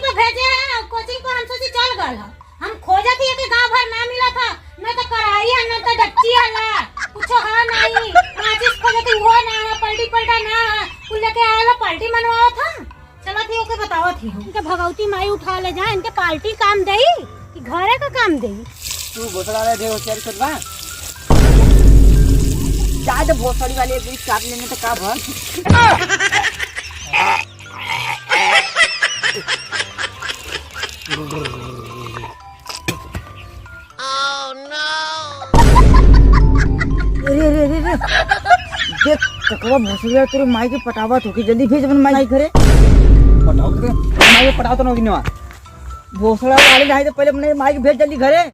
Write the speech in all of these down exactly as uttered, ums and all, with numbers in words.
तो भेजे है, कोचिंग पर हम सोची चल गल है। हम खोजत ही कि गांव भर ना मिलत है, न तो कराही है, न तो डच्ची है ला, कुछो है नहीं। माचिस खोजत ही, वो ना है, पलटी पलटा ना है, कुल लेके आयल है, पलटी मनवावत है। चलत ही ओके बतावत ही हम। इनके भगवती माई उठा ले जाए, इनके पार्टी काम देई कि घरे का काम देई? तू भोसड़ा वाले ढेर होशियारी करत बा। जा तो भोसड़ी वाले एक बीच काट लेने तो का भर। अरे, अरे, अरे, अरे। देख, ककवा भोसड़िया तोरे माई के पटावत हो कि जल्दी भेज अपन माई घरे। पटाओ के, माई के पटाओ तो नौ दिन में। भोसड़ा वाले नहीं तो पहले अपने माई के भेज जल्दी घरे।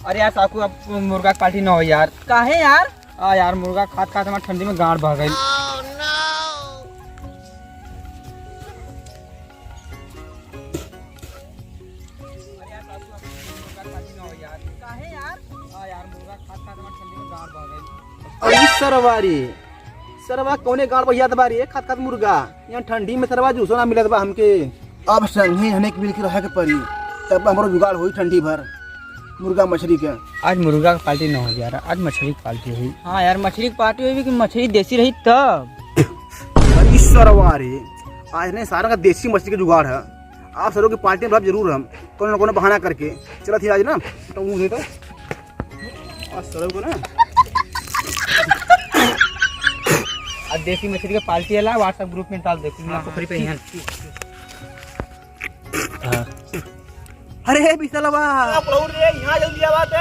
अरे यार साकू, अब मुर्गा के पार्टी न हो यार। काहे यार? आ यार, मुर्गा खात खात हमार ठंडी में गांड बह गई। अरे सरवा रे, सरवा कौने गाड़ बहियात बारी है, खात खात मुर्गा। यहाँ ठंडी में सरवा जूसो ना मिलत बा हमके। अब संगे हने के मिल के रहे के पड़ी, तब हमरो जुगाड़ होई ठंडी भर मुर्गा मछली के। आज मुर्गा के पार्टी ना हो यार, आज मछली की पार्टी हुई। हाँ यार, मछली की पार्टी हुई कि मछली देसी रही तब। अरे सरवा रे, आज नहीं सारा का देसी मछली के जुगाड़ है। आप सरों की पार्टी में रहब जरूर हम, कोनो न कोनो बहाना करके। चलत ही आज ना, तो मुँह धो तो। और सरों को ना। आज देसी मछली के पार्टी वाला WhatsApp group में डाल दे, कुछ ना हाँ, पोखरी पे ठीक, यहाँ। ठीक, ठीक। हाँ। अरे बिसलवा। आ, प्रभु रे, यहाँ जल्दी आवा तो।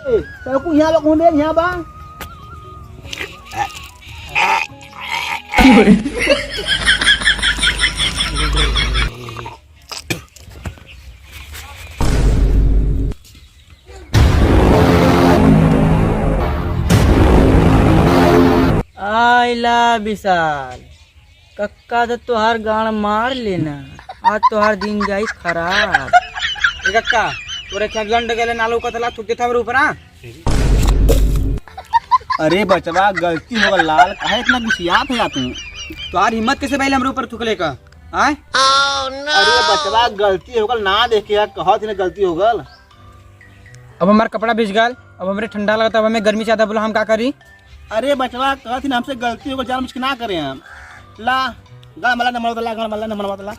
ए, तड़कू यहाँ बा, कौन रे यहाँ बा? आइला विशाल, कक्का तो तोहार गाड़ मार लेना, आज तोहार दिन जाई खराब। ए कक्का, तोरे क्या गंड गले ना लौकत ला, थूक देता मेरे ऊपर, हाँ? अरे बचवा, गलती हो गल लाल, काहे इतना गुस्सियात है तू? तोहार हिम्मत कैसे भइल हमरे ऊपर थूकले का? आय? अरे बचवा, गलती हो गल, ना देखे यार, कहत ही ना गलती हो गल। अब हमार कपड़ा भीज गल, अब हमरे ठंडा लगता, अब हमें गर्मी ज्यादा बोला, हम का करी? अरे बचवा, कहत ही ना हमसे गलती हो गल, जानबूझ के ना करे हम। ला, गाड़ मल्ला न मरवा ला, गाड़ मल्ला न मरवा ला।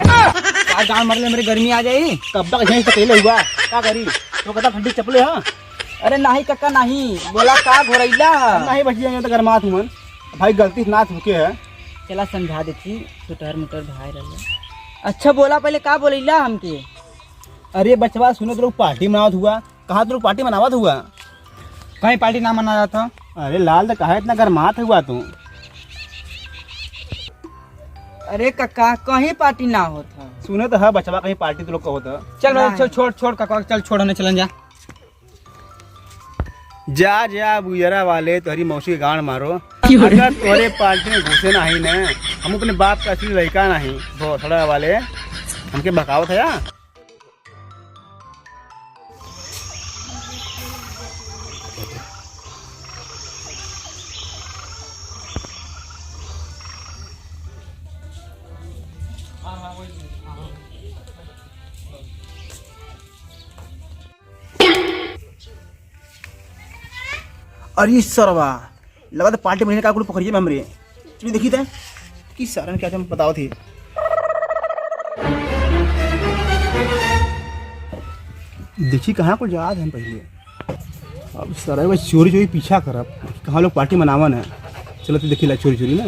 का गाड़ मरले मेरे गर्मी आ जाई? कब तक यहीं से कहले हुआ, का करी? तो कहता ठंडी चपले है। अरे नाही कक्का नाही, बोला का घोरैला? नाही बचिया, यहाँ तो गरमात हुमन। भाई गलती से ना थूके है। चला समझा देती, छोटहर मोटहर भाई रहले। अच्छा बोला पहले का बोलैला हमके? अरे बचवा सुनो, तो लोग पार्टी मनावत हुआ, कहा तो लोग पार्टी मनावत हुआ? कहीं पार्टी ना मना जाता। अरे लाल तो कहा इतना गरमात हुआ तू? अरे कक्का कहीं पार्टी ना होत है। सुने तो है बचवा कहीं पार्टी तो लोग का होता। चल भाई, नहीं। चल छोड़, छोड़ कक्का, चल छोड़, हमें चलन जा। जा, जा, बुजरा वाले, तोहरी मौसी के गांड मारो। अगर तोहरे पार्टी में घुसे नाही न, हम अपने बाप का असली लड़का नाही, भोसड़ा वाले, हमके बकावत है या? अरे सरवा, लगा तो पार्टी में का कुल पोखरिया में हमरे। चलिए देखी थे कि सारन क्या हम बताओ थे। देखी कहाँ को जात हम पहले। अब सरवा चोरी चोरी पीछा करब, कहाँ लोग पार्टी मनावन है। चलो तो देखी ला चोरी चोरी ना।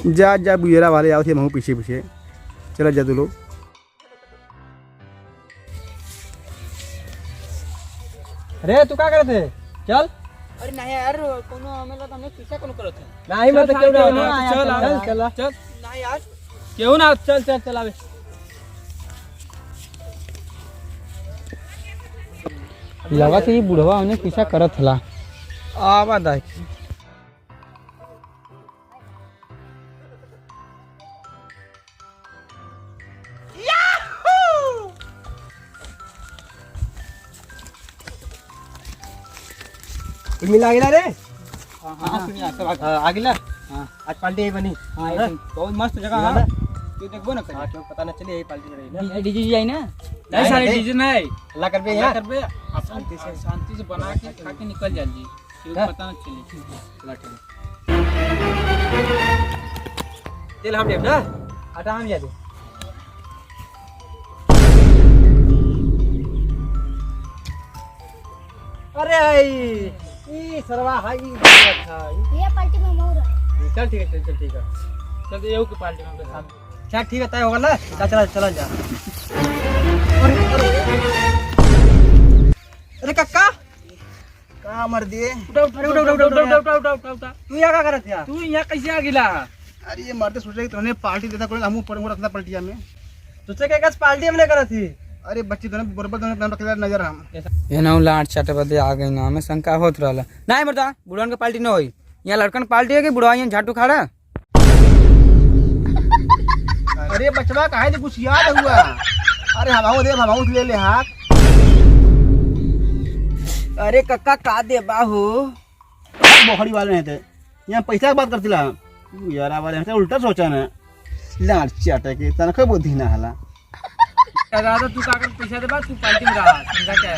जा, जा, बुजरा वाले आओ थे, महू पीछे पीछे। चला जा तू लोग। अरे, तू का करत है? चल। अरे नहीं यार, कोनो हमें लगा हमने पीछा कोनो करत है। नहीं, मैं तो चल, क्यों चल, ना चल, आया, चल, चल, चल। चल। नहीं यार। क्यों ना, चल, चल, चल, आवे। लगा तो ये बुढ़वा हमने पीछा करत हला। आवा दाई। कुल मिला गिला रे? हाँ, हाँ, हाँ, सुनिए, सब आ गया। हाँ, आ गिला? हाँ। आज पार्टी ही बनी। हाँ, हाँ। ऐसे बहुत मस्त जगह है ना? है। क्यों देखबो ना करी? हाँ, क्यों पता ना चले, यही पार्टी रही ना। डीजे, डीजे जी आई ना? नहीं, नहीं, सारे नहीं। डीजे नहीं। हल्ला करबे हल्ला यहाँ? करबे, अपन शांति से। शांति से बना के खा के निकल जाए जी। क्यों हाँ। पता ना चले। चला, ठीक है। तेल हम लेब ना, आटा हम ले लेब। अरे आई, ई सरवा है, ई गलत है। ये पार्टी में मोर है। चल ठीक है, चल, चल ठीक है। चल, ये की पार्टी में साथ। चल ठीक है, तय होगा ना। चल, चला, चला जा। अरे, अरे। अरे कक्का, का मर दिए? उठा, उठा, अरे, उठा, उठा, उठा, उठा, उठा, उठा, उठा, उठा, उठा। तू यहाँ का करत है? तू यहाँ कैसे आ गिला? अरे, ये मरते सोचे कि तोहने पार्टी देता, कोई हमहू पड़े रखना पार्टिया में। सोचे के कस पार्टी हमने करत ही? अरे, बच्ची तोहने बरोबर तोहने नाम रखे नजर हम। ये ना लाट चाटे बदे आ गई ना, हमें शंका होत रहला। नहीं मरता, बुढ़वन के पार्टी न होई। यहाँ लड़कन के पार्टी है कि बुढ़वा यहाँ झाटू खाड़ा? अरे बचवा, काहे दे कुछ याद हुआ? अरे, हम आओ दे, हम आओ ले ले हाथ। अरे कक्का, का देबा हो? बोखड़ी वाले हैं ते। यहाँ पैसा की बात करती ला। तू यारा वाले हमसे उल्टा सोचा ना। लाड़ चाटे के तनखे बुद्धि ना हला। दादा, तू का कर पैसा देबा, तू पार्टी में रहा, समझा क्या है?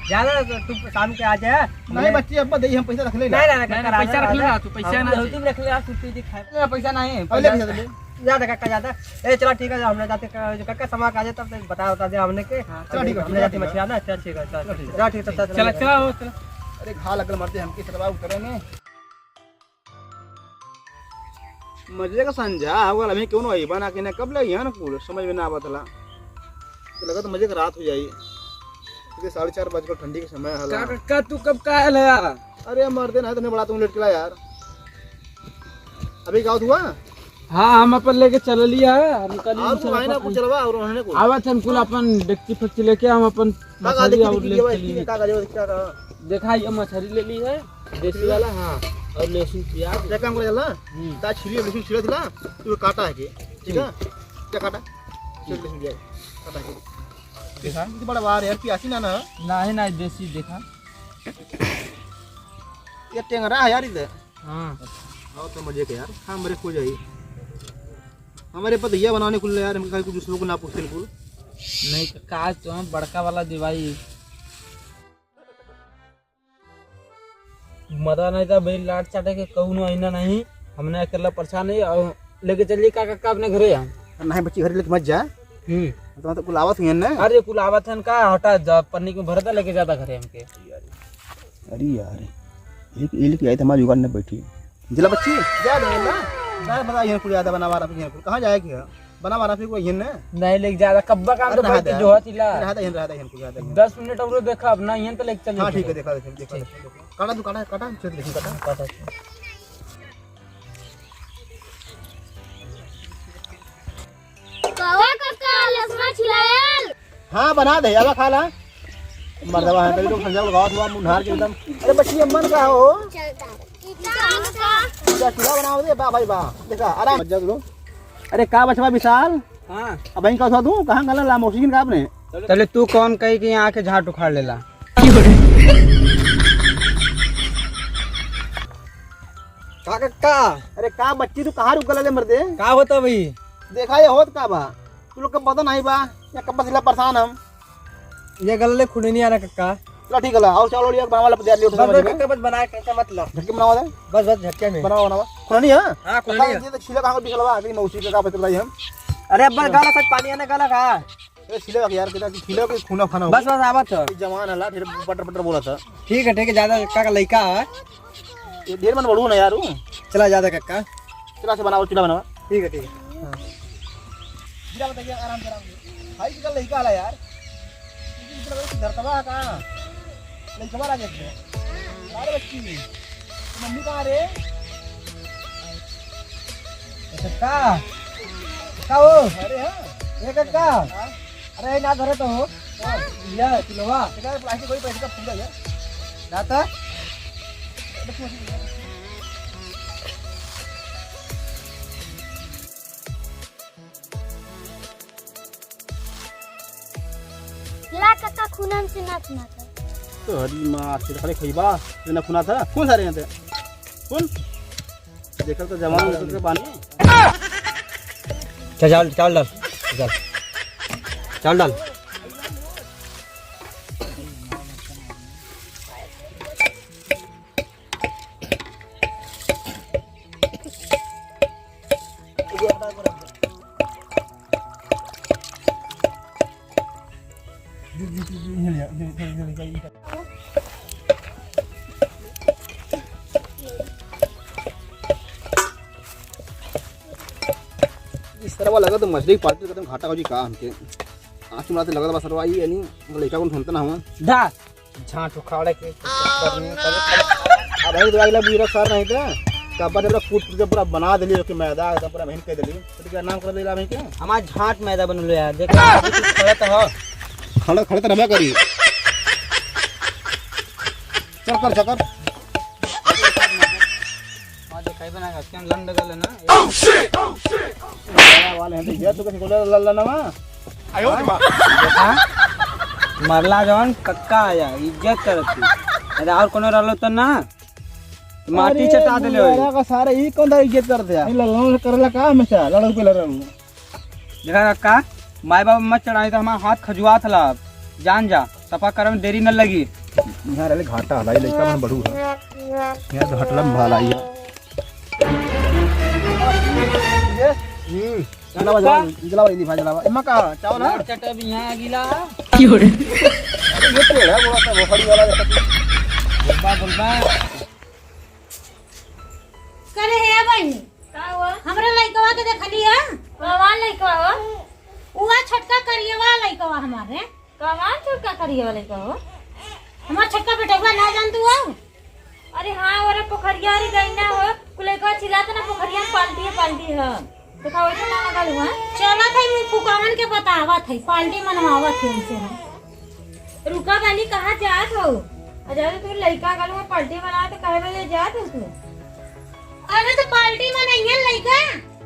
ज्यादा तो तू शाम के आ जाए। नहीं बच्ची, अब दे, हम पैसा रख ले। नहीं, नहीं, नहीं, नहीं, पैसा रख ले ना, तू पैसा हम ना दे। हम रख ले, आप छुट्टी दी खाए। पैसा नहीं, पहले पैसा दे। ज्यादा कक्का ज्यादा। ए, चला ठीक है, हमने जाते क-, जो कक्का समा के आ जाए, तब तक बता, बता दे हमने के। हाँ, चला ठीक है, हमने ठीक है, जाते ठीक है। मछली आना, चला ठीक है, चला, चला ठीक है। चला ठीक है, चला, चला, चला, चला। चला, हो, चला। अरे, घा लगल मरते हमके सरवा उतरे ने। मजे का संझा हो गल, अभी क्यों नहीं बना के ना, कब ले यहाँ ना कुल, समझ में ना आवत ला। तो लगा तो मजे का रात हो जाई। इधर साढ़े चार बज गल, ठंडी के समय हला। का, का, का तू कब का आयल है यार? अरे मर्दे, नहीं तो नहीं बड़ा तुम लेट के ला यार। अभी का हुआ? हाँ, हम अपन लेके चल लिया है, हम कल और कुछ भाई ना अपन कुछ चलवा और उन्होंने को। आवत हम कुल अपन डेकची फेकची लेके हम अपन का, का मछली देखी, और देखी, लेके देखी, चली। का, का, देखा, का, का? देखा, ये मछली ले ली है, देसी वाला, हाँ, और लहसुन, प्याज। क्या काम करे चला? हम्म। ता छिली, लहसुन छिला दिला, तू काटा है के, ठीक है? ठीक। क्या काटा? छिल लहसुन, प्याज, काटा है के। देखा? ये बड़ा बार है यार, प्यासी ना ना। नहीं, नहीं, देसी देखा। ये टेंगरा है यार इधर। हाँ। और तो मजे के यार, काम बड़े खो जाई। हमारे पतैया बनाने कुल यार, हम कहीं कुछ दूसरों को ना पूछते कुल। नहीं, का तो हम बड़का वाला दिवाई। मजा नहीं था भाई, लाट चाटे के कौनो आईना नहीं, हमने अकेला परेशान है। और लेके चलिए का, का, का अपने घरे हम। नहीं बच्ची, घरे लेके मत जा। हम्म। तो, तो कुल आवत हुई है ना। अरे कुल आवत है का, हटा जा, पन्नी में भरता लेके जाता घरे हमके। अरे यार, एक, एक आई तो हमारी जुगाड़ न बैठी। जिला बच्ची, जा दे ना। ना बता, ये कुल ज्यादा बना वाला, ये कुल कहाँ जाए क्या? बना वाला फिर वो ये ना। नहीं लेके ज्यादा, कब्बा काम अरे तो रहा बैठ के दे। जो हथिला। रहा दे, रहा दे, रहा दे। दस मिनट और देखा, अब ना ये तो लेके चल हाँ, ठीक है, देखा, देखा, देखा, ठीक। देखा। काटा तू, काटा, काटा, चल, देखी, काटा। काटा। कवा कक्का, लसुना छिलायल? हाँ, बना दे, अब खा ला। मर्दवा है, कई लोग संजय लगावत हुआ, मुन्हार के एकदम। अरे बच्ची, अम्मन का हो? चलता। क्या चूल्हा बनाओ दे, बा भाई बा। देखा, आराम। मत जा दो। अरे का बचवा विशाल? हाँ। अब वहीं का था तू, कहाँ गला ला मौसी का आपने? तले तू कौन कही कि यहाँ आके झाट उखाड़ लेला? का, का, का? अरे का बच्ची, तू कहाँ रुक गला ले मर्दे? का होता भाई? देखा ये होत का बा? तू लोग का पता नहीं बा, या कब से परेशान हम। ये गल्ले खुड़नी आना कक्का। चला ठीक है, ला, और चावल और ये बनावा ला, पतिया ले उठा बस, बस, बस। कक्का, बस बनाए, कक्का मत ला। झटके बनावा दे। बस, बस, झटके में। बनावा, बनावा। खुड़नी है? हाँ, खुड़नी है। ये तो छिलक आके बिछलवा, अगली मौसी के का पता बताई हम। अरे, अब बस गाला तक पानी आने गाला का? ए, छिलक यार, कितना छिलक के खूना खाना हो। बस, बस, आवत है। ये जवान हला, फिर पटर पटर बोला था। ठीक है, ठीक है, ज्यादा कक्का का लइका है। ये ढेर मन बढ़ू ना यार, वो। चला ज्यादा कक्का। चला से बनावा, चूल्हा बनावा। ठीक है, ठीक है। हाँ। जीरा बताइए, आराम से, आराम से। भाई, कल लइका आला यार। लेकिन इतना बड़ा धरतवा है कहाँ? लइकवा आ जाए। अरे बच्ची, मम्मी कहाँ रे? ए कक्का, कक्का हो? अरे हाँ। ए कक्का। हाँ? अरे ना धरे तो हो। हाँ। ये चूल्हा। कितना प्लास्टिक कोई पैसे का फूल है? ना तो। ला कक्का, खूनन से ना खुनात है। तो हरी माँ, आज के खड़े खइबा, से ना खुनात है। कौन सारे हैं ते? कौन? देखल तो जवान, देखल तो बानी। चल, चावल, चावल डाल, चल। चावल डाल। इस तरह वाला लगा तो मछली की पार्टी का एकदम घाटा हो जी का हमके। आज तुम्हारा तो लगा था बस सरवा ये नहीं, लड़का कौन सुनता ना हुआ। दा, झांट उखाड़े के चक्कर में। अब भाई, तो अगला बुरा सर नहीं था, तो अब जब पूरा कूट कूट के पूरा बना देली, ओके मैदा एकदम पूरा मेहनत कर देली। तो क्या नाम कर देला भाई के? हमार झांट मैदा बनल है यार, देख, खड़ा तो हो। खड़ा, खड़ा तो रहबे करी। चल कर, चल कर। आज खाई बना के, आज के हम लंड गल है ना। वाले हैं तो ये तो कैसे बोले लल्ला ना। आयो रे माँ। देखा? मरला जवन कक्का आया, इज्जत करत थी। अरे और कोनो रहलो तो ना, तो माटी अरे चटा देले होई। मेरा का सारा ई कौन दा इज्जत करत है? ई लल्ला से करला का हमेशा? लड़ऊ पे लड़ऊ। देखा कक्का, माई बाप मत चढ़ाई तो हमार हाथ खजुआत हला। जान जा, सफा करे में देरी न लगी। यहाँ रहले घाटा हलाई, लइका मन बढ़ू है। यहाँ घाटला में भाला आई है। हम्म। जलावा, जलावा, जलावा, इन्हीं भाई जलावा। एमा का, चावल है? चटे भी यहाँ गिला। क्यों रे? अरे ये पेड़ है, वो तो भोपड़ी वाला देखो। बोलबा, बोलबा। करे हे बहिनी, का हुआ? हमरे लइकवा के देखली है? कवन लइकवा हो? उहा छोटका करियवा लइकवा हमारे। कवन छोटका करिया वाले का हो? हमार छोटका बेटवा ना जान तू हो? अरे हाँ, ओरे पोखरिया रे गई ना हो, कुलेकवा चिल्लात ना पोखरिया में पाल्टी है, पाल्टी है। देखा वैसे ना लगल हुआ। चलत है, मुँह फुकावन के बतावत है, पाल्टी मनवावत है उनसे हम। रुका बाली, कहाँ जात हो? अरे तू लइका गल हुआ पाल्टी मनावे तो काहे बजे जात हो तू? अरे तो पार्टी मनइहन लइका।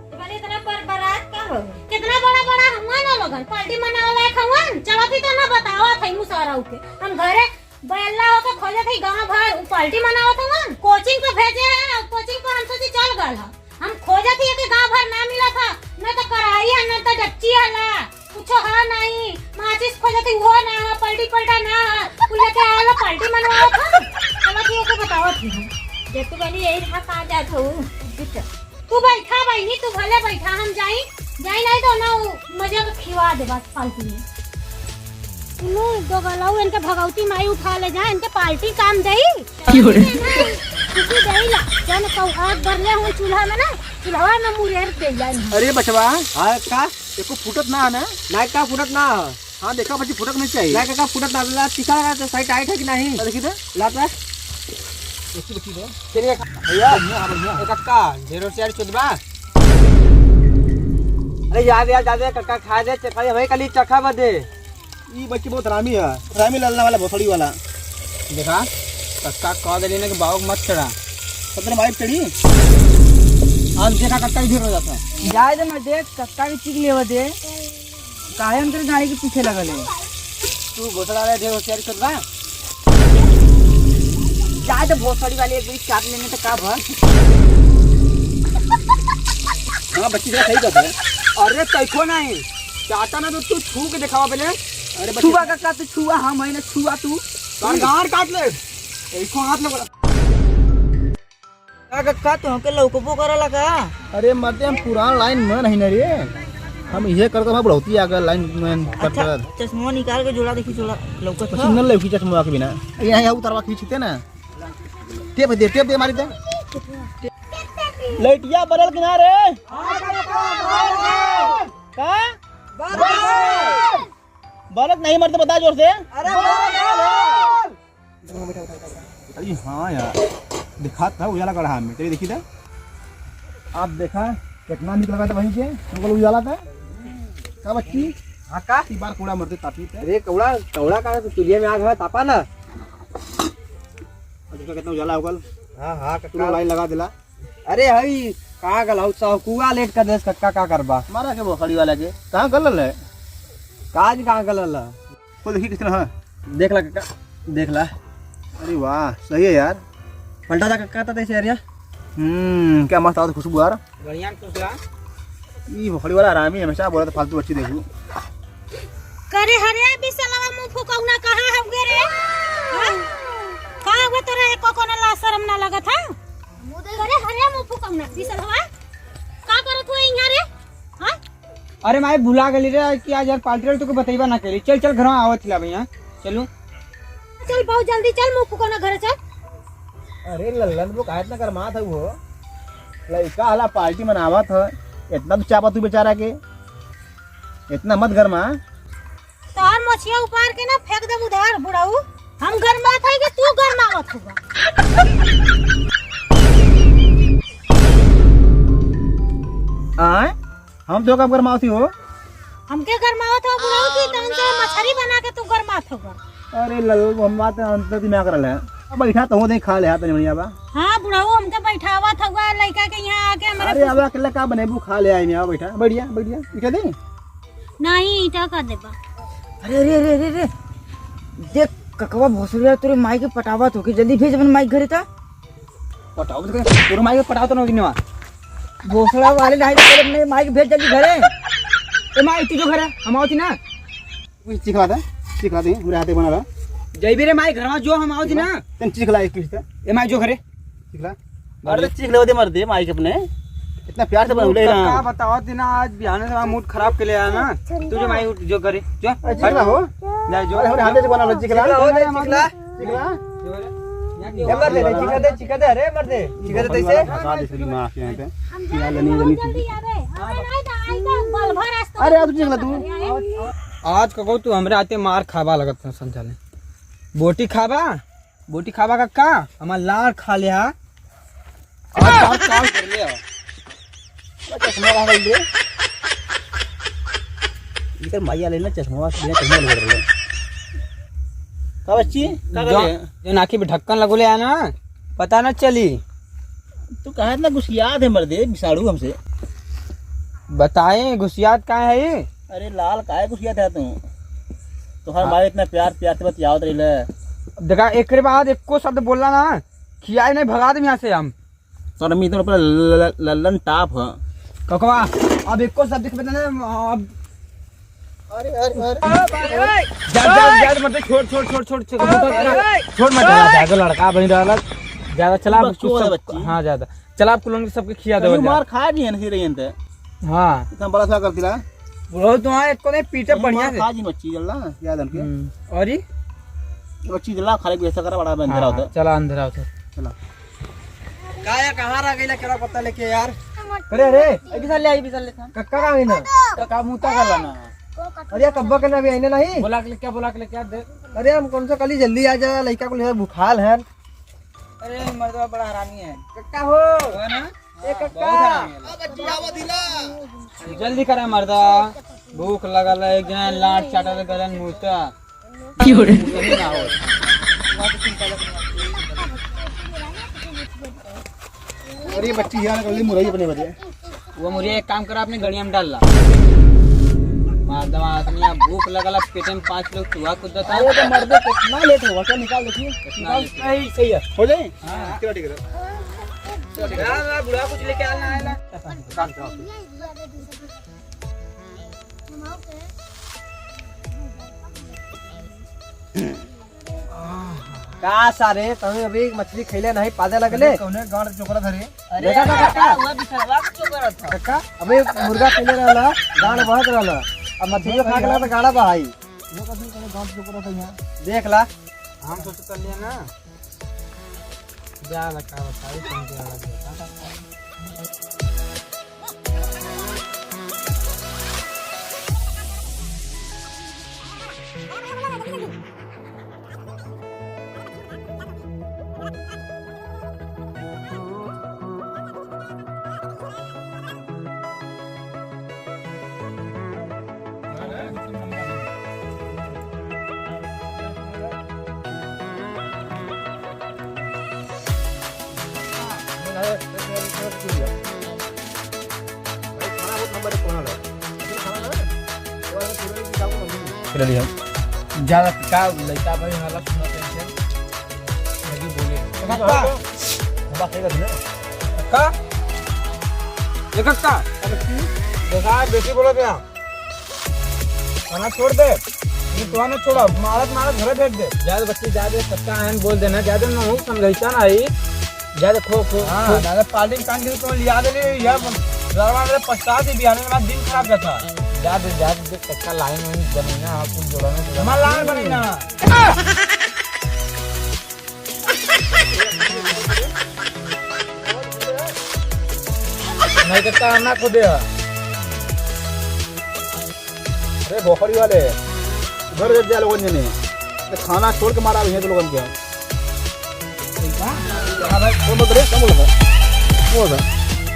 तो बोले इतना बरबरात का हो? कितना बड़ा बड़ा हुआ ना लोगन, पार्टी मनावे लायक हुआ। चलो भी तो ना बतावा थे मुसारा के। हम घरे बैला होके खोजे थे गांव भर, उ पार्टी मनावत हुआ। कोचिंग पे भेजे है और कोचिंग पर हम सोचे चल गल है। हम खोजे थे कि गांव भर ना मिला था, न तो कराही है, न तो डच्ची हला। कुछो हा नहीं, माचिस खोजत ही, उहो ना हा, पलटी पलटा ना हा, कुल लेके आयल, पलटी मनवावत हा। चलो ठीक है, बतावत ही हम। जे तू बनी यही रहा, कहाँ जात हो? तू बैठा बहिनी, तू भले बैठा, हम जाई, जाई नहीं तो ना, उ मजा के खिवा दे बस फालतू में। सुनो, दो गलाऊ इनके भगवती माई उठा ले जा, इनके पार्टी काम देई। क्यों रे? खुशी देई ला, जन कहू आग बरले हूँ चूल्हा में ना, चूल्हा में मुरेर दे जाए। अरे बचवा। हाँ का? एको फूटत ना है ना? ना का फूटत ना है? हाँ, देखा बच्ची, फूटत नहीं चाहिए। ना का फूटत ना, ला, टीका लगा तो सही टाइट है कि नहीं? तो देखी तो। ला तो। देखी, देखी तो। चलिए। भैया, हाँ, भैया। ए कक्का, ढेर होशियार चोदबा। अरे याद, याद, याद, कक्का खा दे, चखा दे, भाई, कल ही चखा बदे। ई बच्ची बहुत हरामी है, हरामी लल्ला वाला, भोसड़ी वाला। देखा, कक्का कह देली ना कि बाबू के मत चढ़ा। सदर माइक चढ़ी। आज देखा कक्का ही ढेर हो जाता है। जाए दे, मैं देख, कक्का की चीख लेवा दे। काहे उनके गाड़ी के पीछे लगल है? तू घोसड़ा वाला ढेर होशियारी करत बा। जाए दे भोसड़ी वाले, एक बार चाट लेने तो का भर। हाँ, बच्ची जरा सही कहत है। अरे, तैको नहीं। चाटा ना तो तू छू के देखावा पहले। अरे, बच्ची छुआ का, का तू छुआ? हाँ, मैंने छुआ तू। तार गांड काट ले। एको हाथ लगा। का कक्का, तुमके लौकबो करला का? अरे मर्दे, हम पुरान लाइन में नहीं ना रे, हम इहे करत रहा, बुढ़ौती आ गए लाइन में कट अच्छा, कर। चश्मा निकाल के जोड़ा, देखी जोड़ा लौकत बस हो? सिग्नल लौकी चश्मा के बिना। ये यहाँ उतरवा खींचते ना। टेप दे, टेप दे, मारी दे। लइटिया बरल किनारे। का? बरल। बरल नहीं मरते, बता जोर से। अरे बरल। अरे हाँ यार, दिखात था उजाला गढ़ा में, चलिए देखी था। आप देखा कितना निक लगा था वहीं के, हमको उजाला था। का बच्ची? हाँ का? ई बार कूड़ा मरते तापी थे। अरे कौड़ा, कौड़ा का तो चूल्हे में आग है, तापा ना। और देखा कितना उजाला होगा। हाँ, हाँ, तू कक्का। लाइन लगा दिला। अरे हई, का गल हऊ, चौकुआ लेट कर देस कक्का, का करबा? मारा के बोखड़ी वाला के, कहाँ गलल है? काज कहाँ गलल है? वो देखी कितना है? देख ला कक्का, देख ला। अरे वाह, सही है यार। पलटा था कक्का, था तैसे हरिया। हम्म, क्या मस्त आवत खुशबू यार। बढ़िया खुशबू। ई बोखड़ी वाला हरामी हमेशा बोलत फालतू बच्ची देखू। करे हरे बिसलवा मुंह फुकौना कहाँ हउगे रे? हाँ? कहाँ हउगे तोरा एको कोनो लाज शरम ना लगत है? करे हरे मुंह फुकौना बिसलवा। का करत हो इहाँ रे? हाँ? अरे माई भुला गली रे कि आज यार पार्टी वाली तोके बतैबा ना करी। चल चल घरवा आवत हिला भैया। चलू। चल बहुत जल्दी चल मुंह फुकौना घरे चल। अरे लल्लन वो काहे इतना गरमात है वो? लइका हला पार्टी मनावत है। इतना तो चापा तू बेचारा के। इतना मत गरमा। तोहर मोछिया उपार के ना फेंक देब उधार, बुढ़ऊ। हम गरमात हई कि तू गरमावत हुआ? आय? हम तो कब गरमावत ही हो? हमके गरमावत हो बुढ़ऊ कि तहन से मछरी बना के तू गरमात हुआ। अरे लल, हम बात अंतर दिमाग कर ले। अब बैठा तो हो दे, खा ले हाथ में बढ़िया बा। हाँ बुढ़ऊ, हमके बैठावत हुआ लइका के यहाँ आके हमारे अरे कुछ अब अकेला का बनेबू, खा ले आई में, आओ बैठा, बढ़िया बढ़िया, इठा दे। नहीं, ईटा का देबा? अरे, अरे, अरे, अरे, अरे। देख, ककवा भोसड़िया तोरे माई के पटावत होके, जल्दी भेज अपन माई के घरे ता। पटावत के, तोरे माई के पटावत ना दिनवा। भोसड़ा वाले नहीं तो तेरे अपने माई के भेज जल्दी घरे। ए माई, तू जो घरे, हम आवत ही ना। कुछ चिखला दे, चिखला दे, पूरे हाथे बना रहा। जइबे रे माई, घरवा जो हम आवत ही ना। तन चिखला एक पीस दे। ए माई, जो घरे। चिखला। अरे, चीख लेवे दे मर्दे, माइक अपने। इतना प्यार से तू बनौले ना। का बतावत ही ना, आज बिहाने से हमारा मूड खराब के ले आया ना। तू जो माई उठ, जो करे, जो। अरे, चिखला हो। जा, जो। अरे, हमरे हाथे से बना लो, चिखला। चिखला हो, दे, चिखला। चिखला। ए, मर्दे, दे, चिखला दे, चिखला दे, अरे, मर्दे। चिखला दे, तैसे। फंसा दे, तेरी माँ के यहाँ पे। चिखला लेनी, लेनी। जल्दी आवे। अरे, नहीं, तो आई तो बल भर आज तो अरे, आज चिखला तू। आज कहो तू हमरे आते मार खाबा लगत है, समझा ले। बोटी खाबा? बोटी खाबा का का? हमार लार खा ले हा। आज लार काल कर ले हा। चश्मा लगा ले। इधर माइया लेना चश्मा, बिना चश्मा लगा ले। का बच्ची? का कर जो, ले? जो नाकी पे ढक्कन लगो ले आना, पता ना चली। तू काहे इतना गुस्सियात है मर्दे, बिसाड़ू हमसे? बताए, गुस्सियात काहे है ये? अरे लाल, काहे गुस्सियात है तू? तोहार हाँ। माई इतना प्यार, प्यार से बतियावत रही ले। अब देखा, एकरे बाद एको शब्द बोलला ना, खियाए नहीं, भगा देम यहाँ से हम। सर, मी तो पूरा ल-, ल-, लल्लन टाप है। ककवा, अब एको शब्द के बता ना, अब अरे, अरे, अरे। जा, जा, जा, मत छोड़, छोड़, छोड़, छोड़, छोड़, छोड़, छोड़, छोड़, मत जा, जा, जा, लड़का बनी रहला। ज्यादा चला, अब बच्चों कुछ वाला सब, बच्ची। हाँ, ज्यादा। चला, अब कुलोन के सबके खिया दे, कहीं जा। मार खा जी, नहीं रही अंत। हाँ। इतना बड़ा सा कर दिला। बुढ़ऊ तो हाँ, एक को नहीं पीटे कहीं बढ़िया मार से। खा जी मच्छी, जल्ला, याद हमके। हम्म, और ई? बच्ची जल्ला, खाली ऐसा करा, बड़ा में अंधेरा हाँ, होता। चला, अंधेरा होता। चला। का यार, कहाँ रह गइला, केरा पत्ता लेके यार? अरे, अरे। ए, बिसल ले आई, बिसल ले था। कक्का कहाँ गइला? कक्का मुता गला ना। अरे, कब्बा के ना अभी आइने नहीं? बोला के लेके, बोला के लेके दे। अरे, हम कौन सा कल ही जल्दी आ जा, लइका को ले भुखाल है। अरे, मर्दवा बड़ा हरामी है। कक्का हो। है ना? ए, कक्का। बहुत हरामी है। जल्दी करा मर्दा, भूख लगल है, एक जना लाट चाटल गलन मुता। क्यों रे? अरे बच्ची, यहाँ निकल ली मुरई अपने बदे। वो मुरई एक काम करा, अपने गड़िया में डाल ला। मर्दवा आदमी, यहाँ भूख लगल, पेटे में पाँच लोग चूहा कूदत है। अरे तो मर्दे, कितना लेट होगा? क्या निकाल देखिए। कितना निकाल। लेट? सही, सही है। हो जाए? हाँ। चलो ठीक है। चलो ठीक है। ला, ला, बुढ़ा कुछ लेके आ, ला, ला। का सारे, तहूँ अभी मछली खइले नहीं, पादे लगले? कौने गांड चोकरा धरे? अरे, देखा था, कक्का? हुआ बिछड़वा के चोकरा था। कक्का, अबे मुर्गा खइले रहला, गांड बहत रहला। अब मछली खा के लगा तो गाड़ा बहाई। वो कभी कौने गांड चोकरा था यहाँ? देख ला। हम सोच कर लिया ना। जा लगा बताई, तुम क्या लग गया? ले लिया। ज्यादा का लइका भाई वाला सुना टेंशन। लगी बोले। कक्का। बात है ना। कक्का। ए कक्का। देखा, बेसी बोला गया। खाना छोड़ दे। ये तो ना छोड़ा, मारत मारत घरे भेज दे। ज्यादा बच्ची ज्यादा कक्का आयन बोल देना, ज्यादा ना हो समझाइता ना आई। ज्यादा खो, खो, हाँ, खो। ज्यादा पार्टी के काम के लिए तो लिया दे ले, यार, लड़वा मेरे पछता दी, बिहाने के बाद दिन खराब जाता। ज्यादा, ज्यादा देख, कच्चा लाइन वाइन बनी ना, कुछ जोड़ा ना, जोड़ा। हमारा लाइन बनी ना। नहीं तो काम ना खुदे है। अरे भोपड़ी वाले, घर घर जा लोगन जने। ये खाना छोड़ के मारा भी है तो लोगन के। ठीक है? हाँ भाई, कौन बोल रहे? कौन बोल रहा है? कौन बोल रहा है?